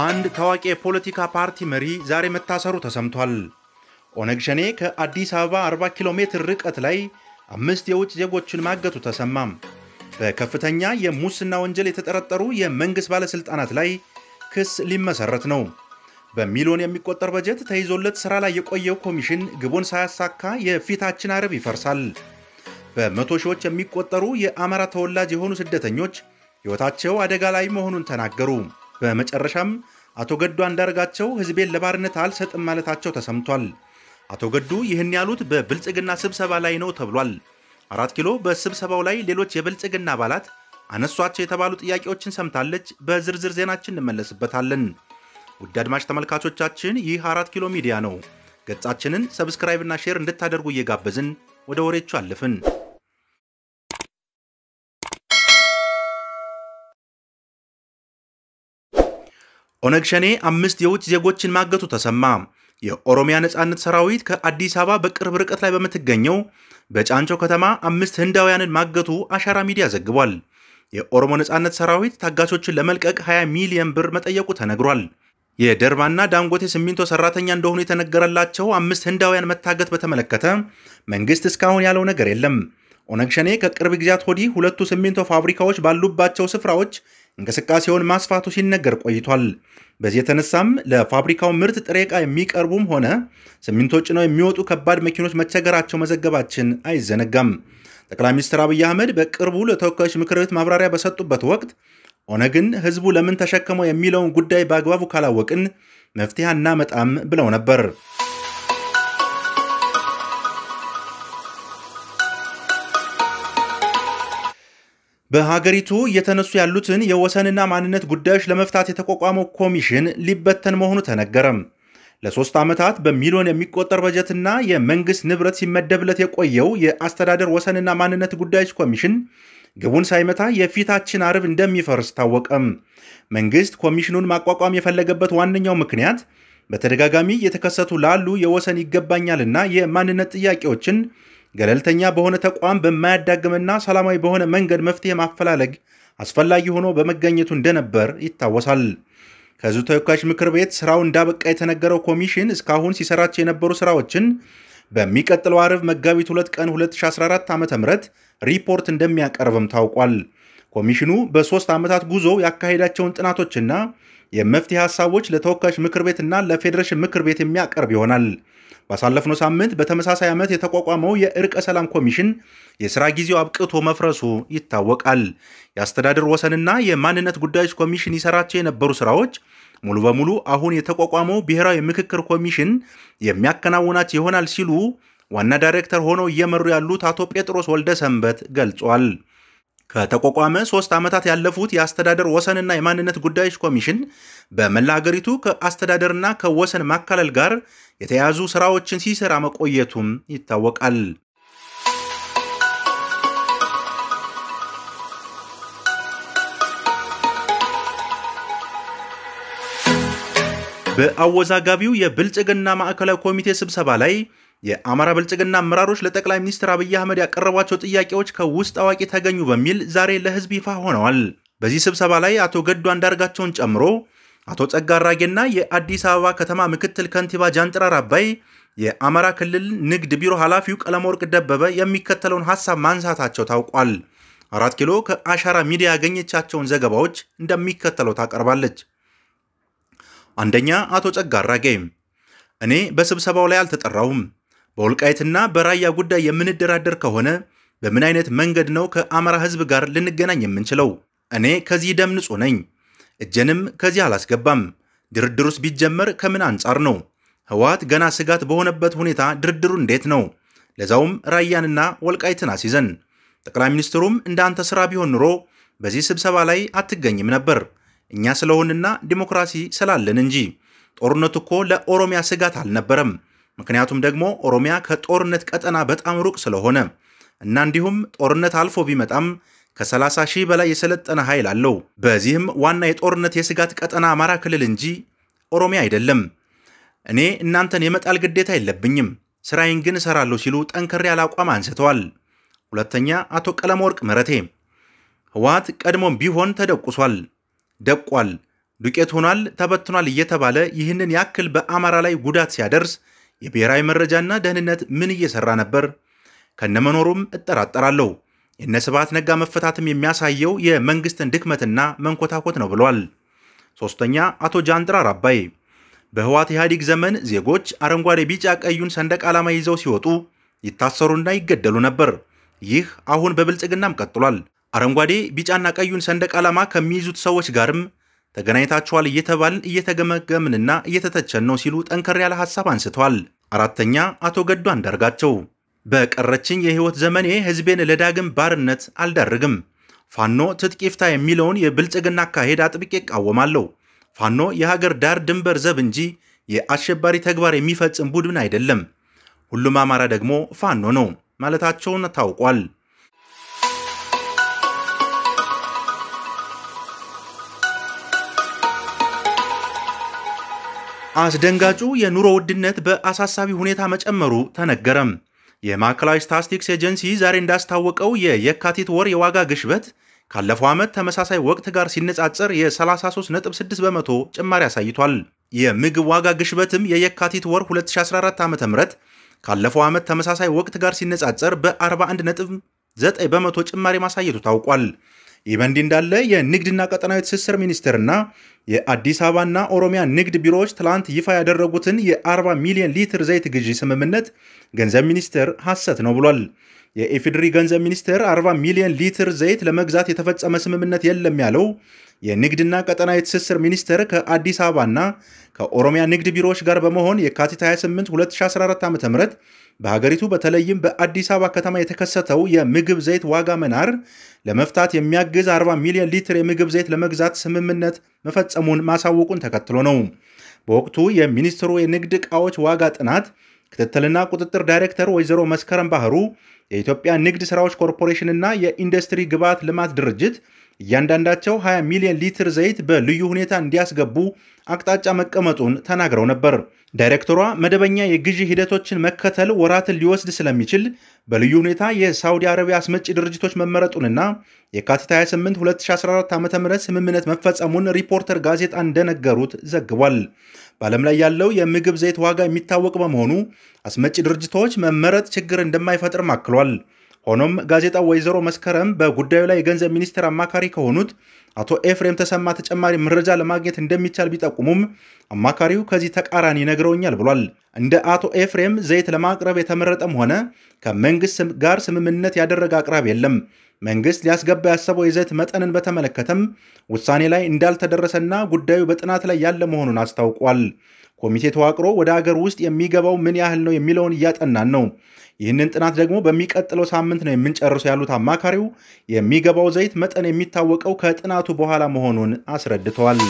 አንድ ታዋቂ የፖለቲካ ፓርቲ መሪ ዛሬ መታሰሩ ተሰምቷል። ኦነግ ሸኔ ከአዲስ አበባ 40 ኪሎ ሜትር ርቀት ላይ 5 የውጭ ዜጎችን ማገቱ ተሰማም። በከፍተኛ የሙስና ወንጀል የተጠረጠሩ የመንግስት ባለስልጣናት ላይ ክስ ሊመሰረት ነው። በሚሊዮን የሚቆጠር በጀት ተይዞለት ስራ ላይ የቆየው ኮሚሽን ግቡን ሳያሳካ የፊታችን ዓርብ ይፈርሳል። በመቶ ሺዎች የሚቆጠሩ የአማራ ተወላጅ የሆኑ ስደተኞች ሕይወታቸው አደጋ ላይ መሆኑን ተናገሩ። በመጨረሻም አቶ ገዱ አንዳርጋቸው ህዝቤን ለባርነት አልሰጥም ማለታቸው ተሰምቷል። አቶ ገዱ ይህን ያሉት በብልጽግና ስብሰባ ላይ ነው ተብሏል። 4 ኪሎ በስብሰባው ላይ ሌሎች የብልጽግና አባላት አነሷቸው የተባሉ ጥያቄዎችን ሰምታለች። በዝርዝር ዜናችን እንመለስበታለን። ውድ አድማጭ ተመልካቾቻችን ይህ 4 ኪሎ ሚዲያ ነው። ገጻችንን subscribe እና share እንድታደርጉ እየጋበዝን ወደ ወሬዎቹ አለፍን። ኦነግ ሸኔ 5 የውጭ ዜጎችን ማገቱ ተሰማ። የኦሮሚያ ነጻነት ሰራዊት ከአዲስ አበባ በቅርብ ርቀት ላይ በምትገኘው በጫንቾ ከተማ 5 ህንዳውያንን ማገቱ አሻራ ሚዲያ ዘግቧል። የኦሮሞ ነጻነት ሰራዊት ታጋቾችን ለመልቀቅ 20 ሚሊዮን ብር መጠየቁ ተነግሯል። የደርባና ዳንጎቴ ሲሚንቶ ሰራተኛ እንደሆኑ የተነገረላቸው 5 ህንዳውያን መታገት በተመለከተ መንግስት እስካሁን ያለው ነገር የለም። ኦነግ ሸኔ ከቅርብ ጊዜያት ወዲህ ሁለቱ ሲሚንቶ ፋብሪካዎች ባሉባቸው ስፍራዎች እንቅስቃሴውን ማስፋቱ ሲነገር ቆይቷል። በዚህ የተነሳም ለፋብሪካው ምርት ጥሬ ዕቃ የሚቀርቡም ሆነ ሲሚንቶ ጭነው የሚወጡ ከባድ መኪኖች መቸገራቸው መዘገባችን አይዘነጋም። ጠቅላይ ሚኒስትር አብይ አህመድ በቅርቡ ለተወካዮች ምክር ቤት ማብራሪያ በሰጡበት ወቅት ኦነግን ህዝቡ ለምን ተሸከመው የሚለውን ጉዳይ በአግባቡ ካላወቅን መፍትሄ አናመጣም ብለው ነበር። በሀገሪቱ እየተነሱ ያሉትን የወሰንና ማንነት ጉዳዮች ለመፍታት የተቋቋመው ኮሚሽን ሊበተን መሆኑ ተነገረ። ለ3 ዓመታት በሚሊዮን የሚቆጠር በጀትና የመንግስት ንብረት ሲመደብለት የቆየው የአስተዳደር ወሰንና ማንነት ጉዳዮች ኮሚሽን ግቡን ሳይመታ የፊታችን ዓርብ እንደሚፈርስ ታወቀም። መንግስት ኮሚሽኑን ማቋቋም የፈለገበት ዋነኛው ምክንያት በተደጋጋሚ የተከሰቱ ላሉ የወሰን ይገባኛልና የማንነት ጥያቄዎችን ገለልተኛ በሆነ ተቋም በማያዳግምና ሰላማዊ በሆነ መንገድ መፍትሄ ማፈላለግ አስፈላጊ ሆኖ በመገኘቱ እንደነበር ይታወሳል። ከሕዝብ ተወካዮች ምክር ቤት ስራው እንዳበቃ የተነገረው ኮሚሽን እስካሁን ሲሰራቸው የነበሩ ስራዎችን በሚቀጥለው ዓርብ መጋቢት 2 ቀን 2014 ዓ.ም ሪፖርት እንደሚያቀርብም ታውቋል። ኮሚሽኑ በ3 ዓመታት ጉዞ ያካሄዳቸውን ጥናቶችና የመፍትሄ ሐሳቦች ለተወካዮች ምክር ቤትና ለፌዴሬሽን ምክር ቤት የሚያቀርብ ይሆናል። ባሳለፍነው ሳምንት በተመሳሳይ ዓመት የተቋቋመው የእርቀ ሰላም ኮሚሽን የሥራ ጊዜው አብቅቶ መፍረሱ ይታወቃል። የአስተዳደር ወሰንና የማንነት ጉዳዮች ኮሚሽን ይሰራቸው የነበሩ ስራዎች ሙሉ በሙሉ አሁን የተቋቋመው ብሔራዊ ምክክር ኮሚሽን የሚያከናውናቸው ይሆናል ሲሉ ዋና ዳይሬክተር ሆነው እየመሩ ያሉት አቶ ጴጥሮስ ወልደ ሰንበት ገልጿል። ከተቋቋመ 3 ዓመታት ያለፉት የአስተዳደር ወሰንና የማንነት ጉዳዮች ኮሚሽን በመላ ሀገሪቱ ከአስተዳደርና ከወሰን ማካለል ጋር የተያያዙ ስራዎችን ሲሰራ መቆየቱም ይታወቃል። በአወዛጋቢው የብልጽግና ማዕከላዊ ኮሚቴ ስብሰባ ላይ የአማራ ብልጽግና አመራሮች ለጠቅላይ ሚኒስትር አብይ አህመድ ያቀረቧቸው ጥያቄዎች ከውስጥ አዋቂ ተገኙ በሚል ዛሬ ለህዝብ ይፋ ሆነዋል። በዚህ ስብሰባ ላይ አቶ ገዱ አንዳርጋቸውን ጨምሮ አቶ ጸጋ አራጌና የአዲስ አበባ ከተማ ምክትል ከንቲባ ጃንጥራር አባይ፣ የአማራ ክልል ንግድ ቢሮ ኃላፊው ቀለመወርቅ ደበበ የሚከተለውን ሐሳብ ማንሳታቸው ታውቋል። 4 ኪሎ ከአሻራ ሚዲያ ያገኘቻቸውን ዘገባዎች እንደሚከተለው ታቀርባለች። አንደኛ፣ አቶ ጸጋ አራጌ እኔ በስብሰባው ላይ አልተጠራሁም። በወልቃይትና በራያ ጉዳይ የምንደራደር ከሆነ በምን አይነት መንገድ ነው ከአማራ ህዝብ ጋር ልንገናኝ የምንችለው? እኔ ከዚህ ደም ንጹህ ነኝ፣ እጄንም ከዚህ አላስገባም። ድርድሩስ ቢጀመር ከምን አንጻር ነው? ህወሓት ገና ስጋት በሆነበት ሁኔታ ድርድሩ እንዴት ነው? ለዛውም ራያንና ወልቃይትን አስይዘን። ጠቅላይ ሚኒስትሩም እንዳንተ ስራ ቢሆን ኑሮ በዚህ ስብሰባ ላይ አትገኝም ነበር። እኛ ስለሆንና ዲሞክራሲ ስላለን እንጂ። ጦርነቱ እኮ ለኦሮሚያ ስጋት አልነበረም። ምክንያቱም ደግሞ ኦሮሚያ ከጦርነት ቀጠና በጣም ሩቅ ስለሆነ እና እንዲሁም ጦርነት አልፎ ቢመጣም ከ30 ሺህ በላይ የሰለጠነ ኃይል አለው። በዚህም ዋና የጦርነት የስጋት ቀጠና አማራ ክልል እንጂ ኦሮሚያ አይደለም። እኔ እናንተን የመጣል ግዴታ የለብኝም፣ ስራዬን ግን እሰራለሁ ሲሉ ጠንከር ያለ አቋም አንስተዋል። ሁለተኛ፣ አቶ ቀለመወርቅ ምህረቴ ህወሓት ቀድሞም ቢሆን ተደቁሷል፣ ደቋል። ዱቄት ሆኗል፣ ተበትኗል እየተባለ ይህንን ያክል በአማራ ላይ ጉዳት ሲያደርስ የብሔራዊ መረጃና ደህንነት ምን እየሰራ ነበር? ከነመኖሩም እጠራጠራለሁ። የነ ስብሐት ነጋ መፈታትም የሚያሳየው የመንግስትን ድክመትና መንኮታኮት ነው ብሏል። ሶስተኛ፣ አቶ ጃንጥራር አባይ በህወሓት ኢህአዴግ ዘመን ዜጎች አረንጓዴ፣ ቢጫ፣ ቀዩን ሰንደቅ ዓላማ ይዘው ሲወጡ ይታሰሩና ይገደሉ ነበር። ይህ አሁን በብልጽግናም ቀጥሏል። አረንጓዴ ቢጫና ቀዩን ሰንደቅ ዓላማ ከሚይዙት ሰዎች ጋርም ተገናኝታችኋል እየተባልን እየተገመገምንና እየተተቸን ነው ሲሉ ጠንከር ያለ ሐሳብ አንስተዋል። አራተኛ፣ አቶ ገዱ አንዳርጋቸው በቀረችኝ የህይወት ዘመኔ ህዝቤን ለዳግም ባርነት አልዳርግም። ፋኖ ትጥቅ ይፍታ የሚለውን የብልጽግና አካሄድ አጥብቄ እቃወማለሁ። ፋኖ የሀገር ዳር ድንበር ዘብ እንጂ የአሸባሪ ተግባር የሚፈጽም ቡድን አይደለም። ሁሉም አማራ ደግሞ ፋኖ ነው ማለታቸውን ታውቋል። አስደንጋጩ የኑሮ ውድነት በአሳሳቢ ሁኔታ መጨመሩ ተነገረም። የማዕከላዊ ስታትስቲክስ ኤጀንሲ ዛሬ እንዳስታወቀው የየካቲት ወር የዋጋ ግሽበት ካለፈው ዓመት ተመሳሳይ ወቅት ጋር ሲነጻጸር የ33.6 በመቶ ጭማሪ አሳይቷል። የምግብ ዋጋ ግሽበትም የየካቲት ወር 2014 ዓ.ም ካለፈው ዓመት ተመሳሳይ ወቅት ጋር ሲነጻጸር በ41.9 በመቶ ጭማሪ ማሳየቱ ታውቋል። ይህ በእንዲህ እንዳለ የንግድና ቀጠናዊ ትስስር ሚኒስቴርና የአዲስ አበባና ኦሮሚያ ንግድ ቢሮዎች ትላንት ይፋ ያደረጉትን የ40 ሚሊዮን ሊትር ዘይት ግዢ ስምምነት ገንዘብ ሚኒስቴር ሐሰት ነው ብሏል። የኢፌዴሪ ገንዘብ ሚኒስቴር 40 ሚሊዮን ሊትር ዘይት ለመግዛት የተፈጸመ ስምምነት የለም ያለው የንግድና ቀጠናዊ ትስስር ሚኒስቴር ከአዲስ አበባና ከኦሮሚያ ንግድ ቢሮዎች ጋር በመሆን የካቲት 28 2014 ዓ.ም በሀገሪቱ በተለይም በአዲስ አበባ ከተማ የተከሰተው የምግብ ዘይት ዋጋ መናር ለመፍታት የሚያግዝ 40 ሚሊዮን ሊትር የምግብ ዘይት ለመግዛት ስምምነት መፈጸሙን ማሳወቁን ተከትሎ ነው። በወቅቱ የሚኒስትሩ የንግድ ዕቃዎች ዋጋ ጥናት ክትትልና ቁጥጥር ዳይሬክተር ወይዘሮ መስከረም ባህሩ የኢትዮጵያ ንግድ ስራዎች ኮርፖሬሽንና የኢንዱስትሪ ግብዓት ልማት ድርጅት እያንዳንዳቸው 20 ሚሊዮን ሊትር ዘይት በልዩ ሁኔታ እንዲያስገቡ አቅጣጫ መቀመጡን ተናግረው ነበር። ዳይሬክተሯ መደበኛ የግዢ ሂደቶችን መከተል ወራትን ሊወስድ ስለሚችል በልዩ ሁኔታ የሳውዲ አረቢያ አስመጪ ድርጅቶች መመረጡንና የካቲት 28 2014 ዓ.ም ስምምነት መፈጸሙን ሪፖርተር ጋዜጣ እንደነገሩት ዘግቧል። በዓለም ላይ ያለው የምግብ ዘይት ዋጋ የሚታወቅ በመሆኑ አስመጪ ድርጅቶች መመረጥ ችግር እንደማይፈጥርም አክሏል። ሆኖም ጋዜጣው ወይዘሮ መስከረም በጉዳዩ ላይ የገንዘብ ሚኒስቴር አማካሪ ከሆኑት አቶ ኤፍሬም ተሰማ ተጨማሪ መረጃ ለማግኘት እንደሚቻል ቢጠቁሙም አማካሪው ከዚህ ተቃራኒ ነግረውኛል ብሏል። እንደ አቶ ኤፍሬም ዘይት ለማቅረብ የተመረጠም ሆነ ከመንግስት ጋር ስምምነት ያደረገ አቅራቢ የለም። መንግስት ሊያስገባ ያሰበው የዘይት መጠንን በተመለከተም ውሳኔ ላይ እንዳልተደረሰና ጉዳዩ በጥናት ላይ ያለ መሆኑን አስታውቋል። ኮሚቴ ተዋቅሮ ወደ አገር ውስጥ የሚገባው ምን ያህል ነው የሚለውን እያጠናን ነው። ይህንን ጥናት ደግሞ በሚቀጥለው ሳምንት ነው የምንጨርሰው ያሉት አማካሪው የሚገባው ዘይት መጠን የሚታወቀው ከጥናቱ በኋላ መሆኑን አስረድተዋል።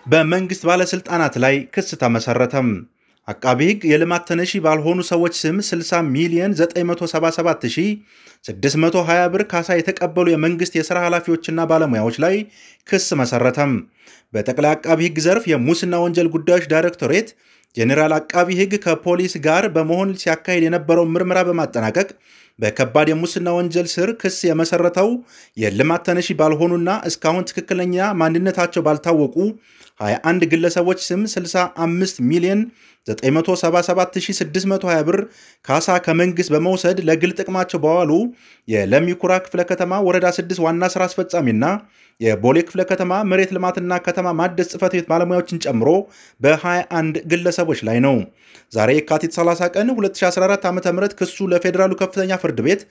በመንግስት ባለስልጣናት ላይ ክስ ተመሰረተም። አቃቢ ሕግ የልማት ተነሺ ባልሆኑ ሰዎች ስም 60 ሚሊዮን 977620 ብር ካሳ የተቀበሉ የመንግስት የሥራ ኃላፊዎችና ባለሙያዎች ላይ ክስ መሰረተም። በጠቅላይ አቃቢ ሕግ ዘርፍ የሙስና ወንጀል ጉዳዮች ዳይሬክቶሬት ጄኔራል አቃቢ ሕግ ከፖሊስ ጋር በመሆን ሲያካሂድ የነበረውን ምርመራ በማጠናቀቅ በከባድ የሙስና ወንጀል ስር ክስ የመሰረተው የልማት ተነሺ ባልሆኑና እስካሁን ትክክለኛ ማንነታቸው ባልታወቁ 21 ግለሰቦች ስም 65 ሚሊዮን 977620 ብር ካሳ ከመንግስት በመውሰድ ለግል ጥቅማቸው በዋሉ የለሚ ኩራ ክፍለ ከተማ ወረዳ 6 ዋና ስራ አስፈጻሚና የቦሌ ክፍለ ከተማ መሬት ልማትና ከተማ ማደስ ጽሕፈት ቤት ባለሙያዎችን ጨምሮ በ21 ግለሰቦች ላይ ነው። ዛሬ የካቲት 30 ቀን 2014 ዓ.ም ክሱ ለፌዴራሉ ከፍተኛ ፍርድ ቤት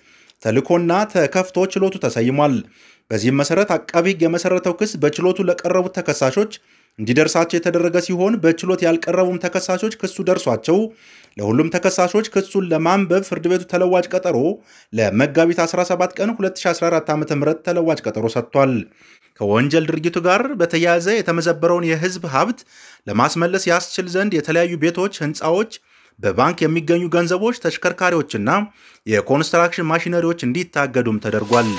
ተልኮና ተከፍቶ ችሎቱ ተሰይሟል። በዚህም መሰረት አቃቢ ሕግ የመሰረተው ክስ በችሎቱ ለቀረቡት ተከሳሾች እንዲደርሳቸው የተደረገ ሲሆን በችሎት ያልቀረቡም ተከሳሾች ክሱ ደርሷቸው ለሁሉም ተከሳሾች ክሱን ለማንበብ ፍርድ ቤቱ ተለዋጭ ቀጠሮ ለመጋቢት 17 ቀን 2014 ዓ.ም ተለዋጭ ቀጠሮ ሰጥቷል። ከወንጀል ድርጊቱ ጋር በተያያዘ የተመዘበረውን የሕዝብ ሀብት ለማስመለስ ያስችል ዘንድ የተለያዩ ቤቶች፣ ህንፃዎች፣ በባንክ የሚገኙ ገንዘቦች፣ ተሽከርካሪዎችና የኮንስትራክሽን ማሽነሪዎች እንዲታገዱም ተደርጓል።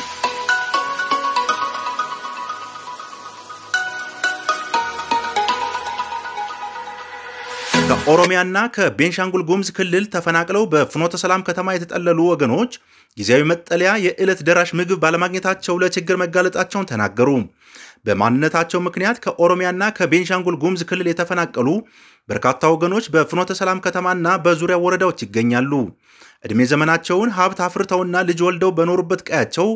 ከኦሮሚያና ከቤንሻንጉል ጉሙዝ ክልል ተፈናቅለው በፍኖተ ሰላም ከተማ የተጠለሉ ወገኖች ጊዜያዊ መጠለያ፣ የዕለት ደራሽ ምግብ ባለማግኘታቸው ለችግር መጋለጣቸውን ተናገሩ። በማንነታቸው ምክንያት ከኦሮሚያና ከቤንሻንጉል ጉሙዝ ክልል የተፈናቀሉ በርካታ ወገኖች በፍኖተ ሰላም ከተማና በዙሪያ ወረዳዎች ይገኛሉ። ዕድሜ ዘመናቸውን ሀብት አፍርተውና ልጅ ወልደው በኖሩበት ቀያቸው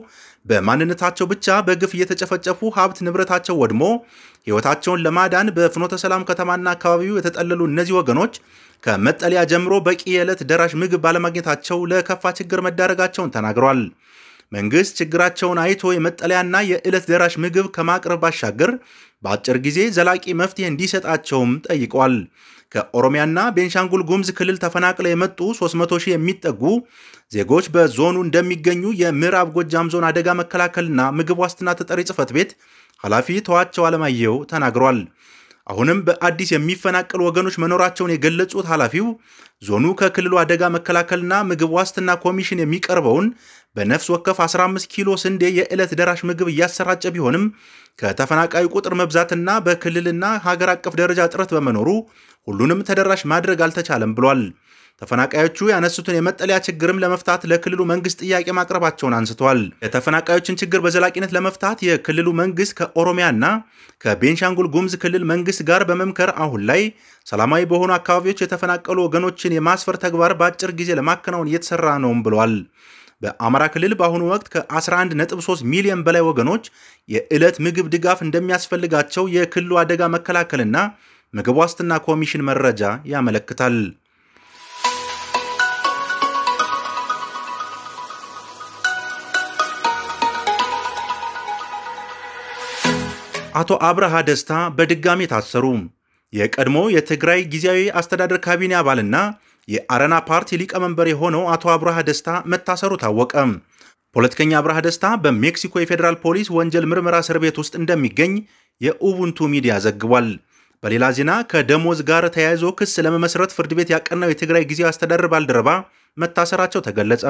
በማንነታቸው ብቻ በግፍ እየተጨፈጨፉ ሀብት ንብረታቸው ወድሞ ሕይወታቸውን ለማዳን በፍኖተ ሰላም ከተማና አካባቢው የተጠለሉ እነዚህ ወገኖች ከመጠለያ ጀምሮ በቂ የዕለት ደራሽ ምግብ ባለማግኘታቸው ለከፋ ችግር መዳረጋቸውን ተናግረዋል። መንግስት ችግራቸውን አይቶ የመጠለያና የዕለት ደራሽ ምግብ ከማቅረብ ባሻገር በአጭር ጊዜ ዘላቂ መፍትሄ እንዲሰጣቸውም ጠይቀዋል። ከኦሮሚያና ቤንሻንጉል ጉሙዝ ክልል ተፈናቅለው የመጡ 300 ሺህ የሚጠጉ ዜጎች በዞኑ እንደሚገኙ የምዕራብ ጎጃም ዞን አደጋ መከላከልና ምግብ ዋስትና ተጠሪ ጽሕፈት ቤት ኃላፊ ተዋቸው አለማየሁ ተናግሯል። አሁንም በአዲስ የሚፈናቀሉ ወገኖች መኖራቸውን የገለጹት ኃላፊው ዞኑ ከክልሉ አደጋ መከላከልና ምግብ ዋስትና ኮሚሽን የሚቀርበውን በነፍስ ወከፍ 15 ኪሎ ስንዴ የዕለት ደራሽ ምግብ እያሰራጨ ቢሆንም ከተፈናቃዩ ቁጥር መብዛትና በክልልና ሀገር አቀፍ ደረጃ እጥረት በመኖሩ ሁሉንም ተደራሽ ማድረግ አልተቻለም ብሏል። ተፈናቃዮቹ ያነሱትን የመጠለያ ችግርም ለመፍታት ለክልሉ መንግስት ጥያቄ ማቅረባቸውን አንስተዋል። የተፈናቃዮችን ችግር በዘላቂነት ለመፍታት የክልሉ መንግስት ከኦሮሚያና ከቤንሻንጉል ጉሙዝ ክልል መንግስት ጋር በመምከር አሁን ላይ ሰላማዊ በሆኑ አካባቢዎች የተፈናቀሉ ወገኖችን የማስፈር ተግባር በአጭር ጊዜ ለማከናወን እየተሰራ ነውም ብሏል። በአማራ ክልል በአሁኑ ወቅት ከ11.3 ሚሊዮን በላይ ወገኖች የዕለት ምግብ ድጋፍ እንደሚያስፈልጋቸው የክልሉ አደጋ መከላከልና ምግብ ዋስትና ኮሚሽን መረጃ ያመለክታል። አቶ አብርሃ ደስታ በድጋሚ ታሰሩ። የቀድሞ የትግራይ ጊዜያዊ አስተዳደር ካቢኔ አባልና የአረና ፓርቲ ሊቀመንበር የሆነው አቶ አብርሃ ደስታ መታሰሩ ታወቀ። ፖለቲከኛ አብርሃ ደስታ በሜክሲኮ የፌዴራል ፖሊስ ወንጀል ምርመራ እስር ቤት ውስጥ እንደሚገኝ የኡቡንቱ ሚዲያ ዘግቧል። በሌላ ዜና ከደሞዝ ጋር ተያይዞ ክስ ለመመስረት ፍርድ ቤት ያቀናው የትግራይ ጊዜያዊ አስተዳደር ባልደረባ መታሰራቸው ተገለጸ።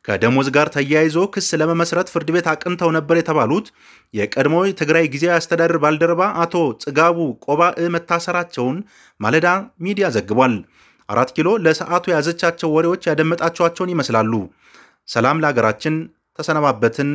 ከደሞዝ ጋር ተያይዞ ክስ ለመመስረት ፍርድ ቤት አቅንተው ነበር የተባሉት የቀድሞ የትግራይ ጊዜያዊ አስተዳደር ባልደረባ አቶ ጽጋቡ ቆባእ መታሰራቸውን ማለዳ ሚዲያ ዘግቧል። 4 ኪሎ ለሰዓቱ የያዘቻቸው ወሬዎች ያደመጣችኋቸውን ይመስላሉ። ሰላም ለሀገራችን። ተሰነባበትን።